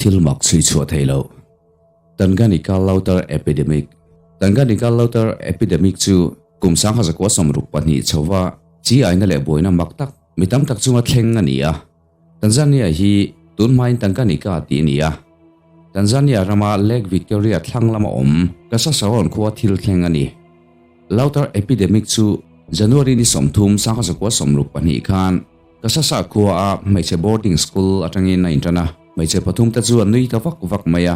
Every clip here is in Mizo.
Thil mak chhui chhuah thei loh. Tanganyika Laughter Epidemic Tanganyika Laughter Epidemic chu kum 1962 chhova chi aina leh buaina mak tak mi tam tak chunga thleng a ni a. Tanzania hi tun hmain Tanganyika tih a ni a. Tanzania rama Lake Victoria thlang lama awm Kasasarawn khua thil thleng a ni. Laughter Epidemic chu January ni 30, 1962 khan Kasasa khua a hmeichhe boarding school atangin a intan a, hmeichhe pathum te chuan nui ta vak vak mai a,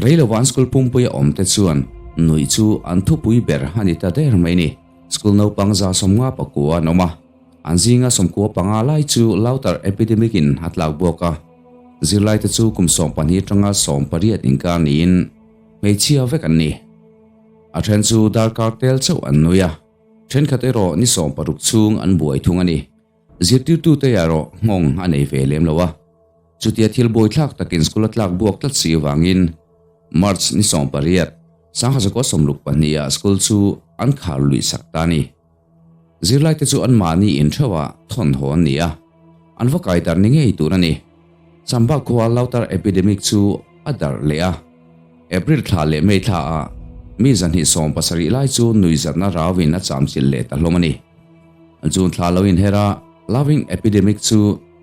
rei lova an school pumpuia awm te chuan nuih chu an thupui ber a ni ta der mai ni. School naupang 59 an awm a, an zinga 95 lai chu Laughter Epidemic in a tlak buak a, zirlai te chu kum 12 atanga 18 inkar niin hmeichhia vek an ni. A then chu darkar tel chauh an nui a, thenkhat erawh ni 16 chhung an buai thung a ni. Zirtirtute erawh nghawng a nei ve lem lo a, chutia thil buaithlak takin school a tlak buak tlat si avangin March ni 18, 1962 ah school chu an khar luih sak ta a ni. Zirlaite chu anmahni intheuhah thawn haw an ni a, an va kai darh ni ngei tur a ni. Chamba khua Laughter Epidemic chu a darh leh a, April thla leh May thla ah mi 270 lai chu nuihzatna rauin a chamchilh leh ta hlawm a ni. June thla lo inher a, Loving Epidemic chu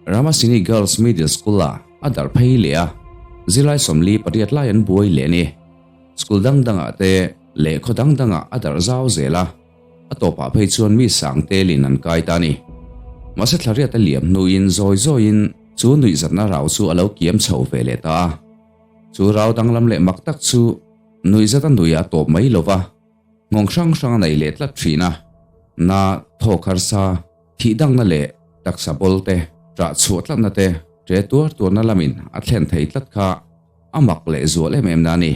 Ramasini Girls Middle School-ah a darh phei leh a, zirlai 48 lai an buai leh a ni. School dang dangah te leh khaw dang dangah a darh zau zel a, a tawpah phei chuan mi sang telin an kai ta a ni. Mahse thla riat a liam hnuin zawi zawiin chu nuihzatna rau chu a lo kiam chho ve leh ta a. Chu rau danglam leh mak tak chu nuihzat a nuih a tawp mai lova. Nghawng hrang hrang a nei leh tlat thin a, na thawk harsa, thih dangna leh taksa bawl te, ṭah chhuah tlatna te, ṭe tuar tuarna lamin a thlen thei tlat kha a mak leh zual em em na a ni.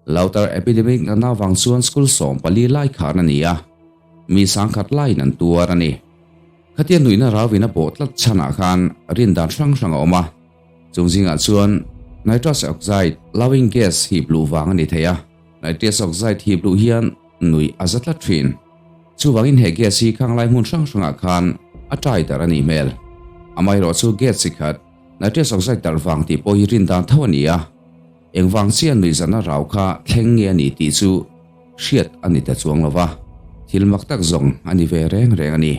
Laughter Epidemic natna vang chuan school 14 lai khar a ni a, mi sangkhat laiin an tuar a ni. Khatia nuihna rauin a bawh tlat chhanah khan rin dan hrang hrang a awm a, chung zingah chuan nitrous oxide, laughing gas hip luh vang a ni thei a. Nitrous oxide hip luh hian nuih a za tlat thin. Chuvangin he gas hi khang lai hmun hrang hrangah khan a tai darh a nih hmel. Amaherawhchu gas chi khat nitrous oxide darh vang tih pawh hi rin dan tho a ni a. Engvang chiah nuihzatna rau kha thleng nge a ni tih chu hriat a ni ta chuang lo va, thil mak tak zawng a ni ve reng reng a ni.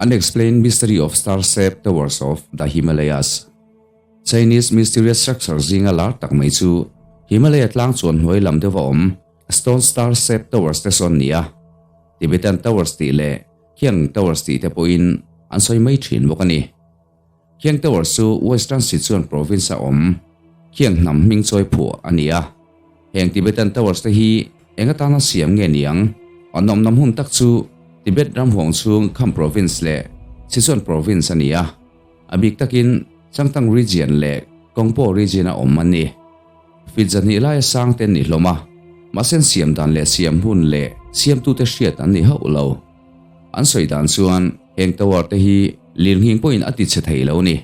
Unexplained Mystery of Star-Shaped Towers of the Himalayas. Chinese mysterious structure zinga lar tak mai chu Himalaya tlang chuan hnuai lam deuha awm Stone Star Shaped Towers te sawn ni a, Tibetan Towers tih leh Khiang Towers tih te pawhin an sawi mai thin bawk a ni. Khiang Towers chu Western Sichuan Province a awm Khiang hnam hming chawi phuah a ni a. Heng Tibetan Towers te hi eng atana siam nge niang? An awmna hmun tak chu Tibet ram huang chhung Kham Province leh Sichuan Province a ni a. A bik takin Changtang Region leh Kongpo Region a awm an ni. Feet 200 laia sang te an ni hlawm a, mahse an siam dan leh siam hun leh siamtute hriat an ni hauh lo. An sawi dan chuan heng tower te hi lirnghing pawhin a ti chhe thei lo ni.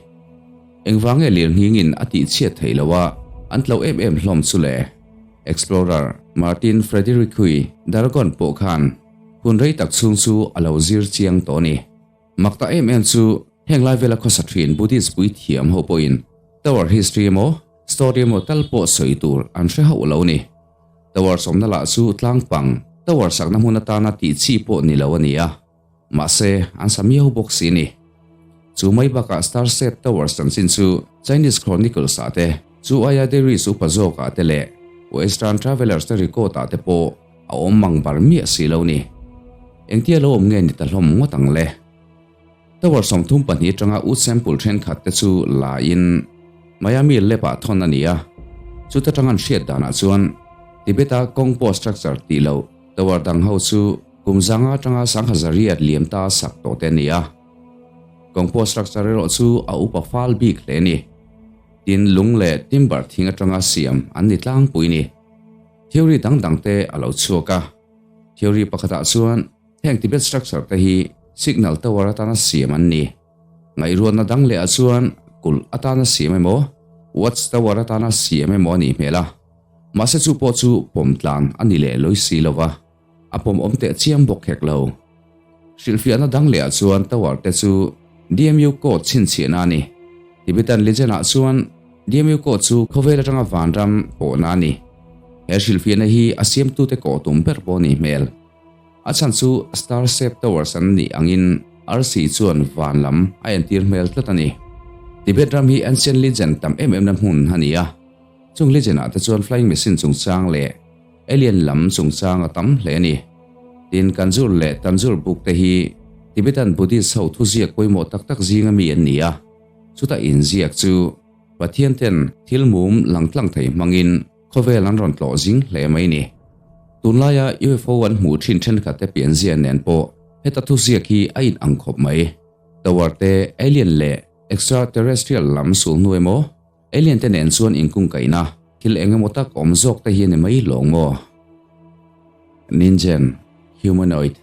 Engvang nge lirnghingin a tih chhiat theih loh a, an tlo em em hlawm chu le? Explorer Martin Frederick-hui Daragon pawh khan hun rei tak chhung chu a lo zir chiang tawh a ni. Mak ta em em chu heng lai vela khawsa thin Buddhist puithiam ho pawhin Tower history emaw story emaw tal pawh sawi tur an hre hauh lo ni. Tower sawmna lah chu tlangpang tower sakna hmun atana tih chi pawh ni lo a ni a, mahse an sa miau bawk si ni. Chu mai bakah Star Shape Towers chanchin chu Chinese Chronicles ah te, chu aia Dairies upa zawkah te leh Western Travelers te record ah te pawh a awm mang bar miah si lo ni. Engtia lo awm nge ni ta hlawm ngawt ang le? Tower 32 atanga ut sample thenkhat te chu la in Miami lab ah thawn a ni a, chuta tang an hriat danah chuan Tibet-a Kongpo structure tih loh tower dang ho chu kum zanga atanga 1000 liam ta sak tawh te a ni a. Kongpo structure erawh chu a upa fal bik hle a ni. Tin lung leh timber thing atanga siam an ni tlangpui ni. Theory dang dang te a lo chhuak a. Theory pakhatah chuan heng Tibet structure te hi signal tower atana siam an ni. Ngaihruatna dang leh ah chuan kulh atana siam emaw, watch tower atana siam emaw a nih hmel a. Mahse chu pawh chu pawm tlan a ni leh lawi si lo va, a pawm awm teh chiam bawk hek lo. Hrilhfiahna dang leh ah chuan tower te chu DMU code chhinchhiahna a ni. Tibetan legend ah chuan. DMU kawh chu khawvel atanga vanram pawhna a ni. He hrilhfiahna hi a siamtute kawh tum ber pawh a nih hmel. A chhan chu Star Shape Towers an nih angin arsi chuan van lam a entir hmel tlat a ni. Tibet ram hi ancient legend tam em emna hmun a ni a. Chung legend ah te chuan flying machine chungchang leh alien lam chungchang a tam hle a ni. Tin, Kanjur leh Tanjur book te hi Tibetan Buddhist ho thuziak pawimawh tak tak zinga mi an ni a. Chuta inziak chu Pathian ten thil mum langtlang thei hmangin khawvel an rawn tlawh zing hle mai ni. Tunlaia UFO an hmuh thin thenkhat te pianzia nen pawh heta thuziak hi a in ang khawp mai. Tower te alien leh extraterrestrial lam sul hnu emaw alien te nen chuan inkungkaihna thil eng emaw tak awm zawk te hi a ni mai lawng maw? Ningen Humanoid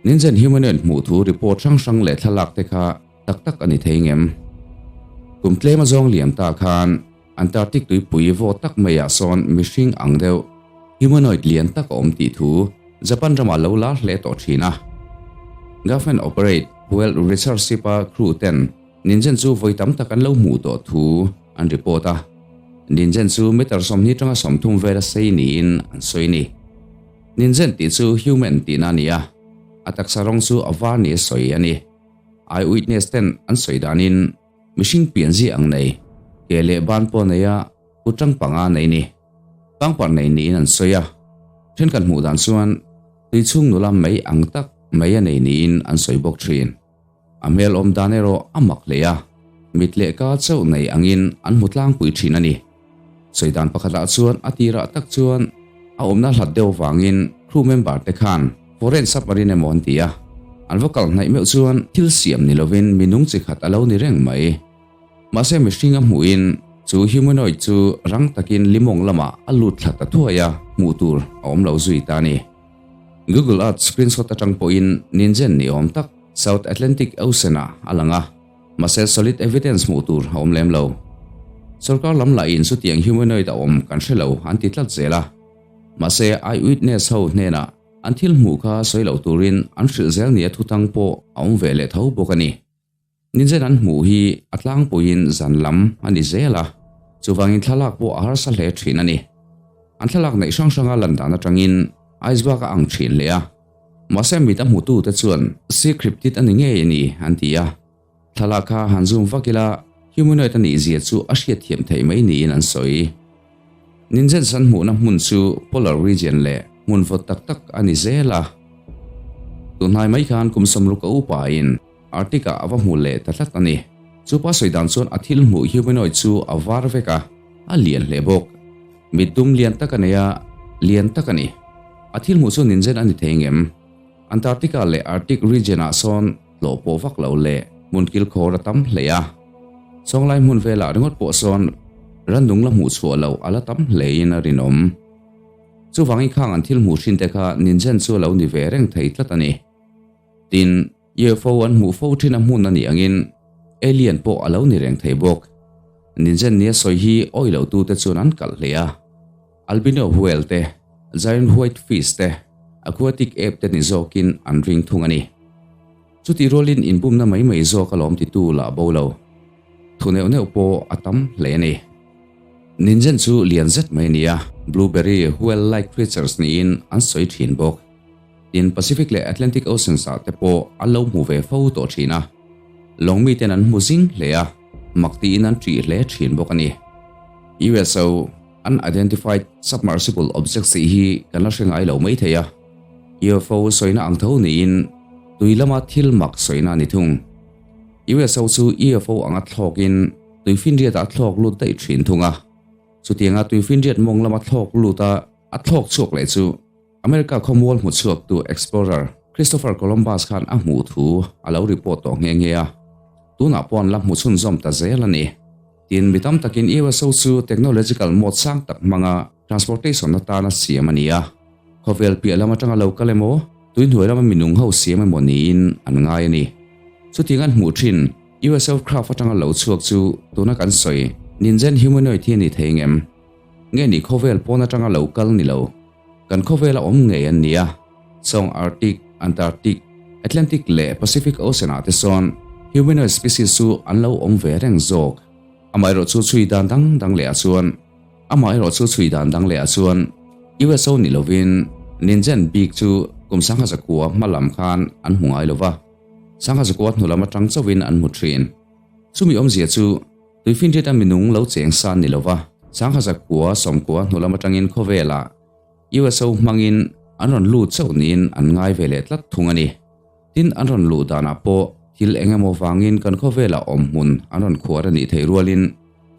Ningen Humanoid hmuh thu report hrang hrang leh thlalak te kha tak tak a ni thei ngem? Kum tlem a zawng liam ta khan Antarctic tuipui vaw tak maiah sawn mihring ang deuh humanoid lian tak a awm tih thu Japan ramah lo lar hle tawh thin a. Government operate Whale Research Ship-a crew ten Ningen chu vawi tam tak an lo hmuh tawh thu an report a. Ningen chu meter 20 tanga 30 vela sei niin an sawi a ni. Ningen tih chu human tihna a ni a, a taksa rawng chu a var ni a sawi a ni. Eyewitness ten an sawi danin mihring pian zia ang nei, ke leh ban pawh nei a, kut tang panga nei ni. Pangpar nei niin an sawi a, thenkhat hmuh dan chuan tui chhung nula mai ang tak mai a nei niin an sawi bawk thin. A hmel awm dan erawh a mak hle a, mit leh ka chauh nei angin an hmu tlangpui thin a ni. Sawi dan pakhatah chuan a tirah tak chuan a awmna hlat deuh vangin crew member te khan foreign submarine emaw an ti a, an va kal hnaih meuh chuan thil siam ni lovin minung chi khat a lo ni reng mai. Mahse mihring a hmuhin chu humanoid chu rang takin limawng lamah a lut thla ta thuai a, hmuh tur a awm lo zui ta a ni. Google Earth screenshot atang pawhin ninzen ni awm tak South Atlantic Ocean-ah a lang a. Mahse solid evidence hmuh tur a awm lem lo. Sorkar lam lahin chutiang humanoid a awm kan hre lo an ti tlat zel a. Mahse eyewitness ho hnenah an thil hmuh kha sawi loh turin an hrilh zel nia thutang pawh a awm ve leh tho bawk a ni. Ninzen an hmuh hi a tlangpuiin zan lam a ni zel a, chuvangin thlalak pawh a harsa hle thin a ni. An thlalak neih hrang hranga lan dan atangin iceberg a ang thin hle a. Mahse mit a hmutute chuan sea cryptid a ni ngei a ni an ti a, thlalak kha han zoom vak ila humanoid a nih zia chu a hriatthiam theih mai niin an sawi. Ninjens an hmuhna hmun chu polar region leh hmun vawt tak tak a ni zel a. Tunhnai mai khan kum 60 a upain Arctic-ah a va hmu leh ta tlat a ni. Chu pa sawi dan chuan a thil hmuh humanoid chu a var vek a, a lian hle bawk. Mit dum lian tak a nei a, lian tak a ni. A thil hmuh chu ninzen a ni thei ngem? Antarctica leh Arctic region-ah sawn hlawh pawh vak lo leh hmun kilkhawr a tam hle a. Chawnglai hmun velah ringawt pawh sawn rannung la hmuh chhuah loh a la tam hlein a rinawm. Chuvangin khang an thil hmuh hrin te kha ninzen chu a lo ni ve reng thei tlat a ni. Tin, UFO an hmuh fo thin a hmun a nih angin alien pawh a lo ni reng thei bawk. Ninzen nia sawi hi awi lo tute chuan an kalh hle a. Albino whale te, giant white fish te, aquatic ape te ni zawkin an ring thung a ni. Chutih rualin inbumna mai mai zawk alawm titu lah bo lo. Thu neuh neuh pawh a tam hle a ni. Ninzen chu lian zet mai a ni a, blueberry whale-like creatures niin an sawi thin bawk. Tin, Pacific leh Atlantic Oceans ah te pawh an lo hmu ve fo tawh thin a. Lawng miten an hmu zing hle a, mak tiin an ṭih hle thin bawk a ni. USO, Unidentified Submersible Objects tih hi kan la hre ngai lo mai thei a. UFO sawina ang tho niin tui lama thil mak sawina a ni thung. USO chu UFO anga thlawkin tuifinriatah a thlawk lut daih thin thung a. Chutianga tuifinriat mawng lama thlawk lut a, a thlawk chhuak leh chu America khawmual hmu chhuaktu explorer Christopher Columbus khan a hmuh thu a lo report tawh nghe nghe a, tunah pawh an la hmu chhunzawm ta zel a ni. Tin, mi tam takin USO chu technological mode sang tak hmanga transportation atana siam a ni a, khawvel piah lam atanga lo kal emaw, tuihnuai lama minung ho siam emaw niin an ngai a ni. Chutiang an hmuh thin USO craft atanga lo chhuak chu tuna kan sawi Ninzen humanoid hi a ni thei ngem? Nge ni khawvel pawn atanga lo kal ni lo? Kan khawvela awm ngei an ni a, Sawng Arctic, Antarctic, Atlantic leh Pacific Ocean ah te sawn humanoid species chu an lo awm ve reng zawk. Amaherawh chu chhui dan dang dang leh ah chuan Amaherawh chu chhui dan dang leh ah chuan USO ni lovin Ninjen bik chu kum 1900 hma lam khan an hmu ngai lova, 1900 hnu lam atang chauhin an hmu thin. Chumi awmzia chu tuifinriat a minung lo cheng san ni lova, 1990 hnu lam atangin khawvelah USO hmangin an rawn lut chauh niin an ngai ve leh tlat thung a ni. Tin, an rawn luh danah pawh thil eng emaw vangin kan khawvelah awm hmun an rawn khuar a nih theih rualin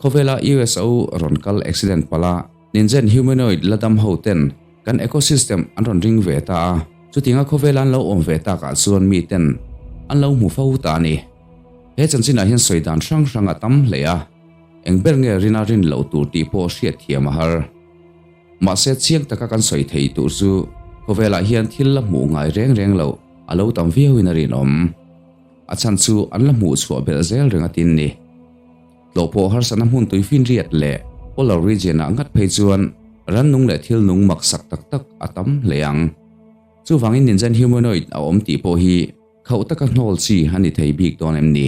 khawvela USO rawn kal accident palh a, ninzen humanoid la dam ho ten kan ecosystem an rawn ring ve ta a, chutinga khawvela an lo awm ve takah chuan mi ten an lo hmu fo ta a ni. He chanchinah hian sawi dan hrang hrang a tam hle a, eng ber nge rina rin loh tur tih pawh hriatthiam a har. Mahse chiang taka kan sawi thei tur chu khawvelah hian thil la hmuh ngai reng reng loh a lo tam viauin a rinawm. A chhan chu an la hmuh chhuah belh zel reng atin ni. Tlawhpawh harsatna hmun tuifinriat leh polar region ah ngat phei chuan rannung leh thil nung mak sak tak tak a tam hle ang. Chuvangin ninzen humanoid a awm tih pawh hi khauh taka hnawl chi a ni thei bik dawn em ni?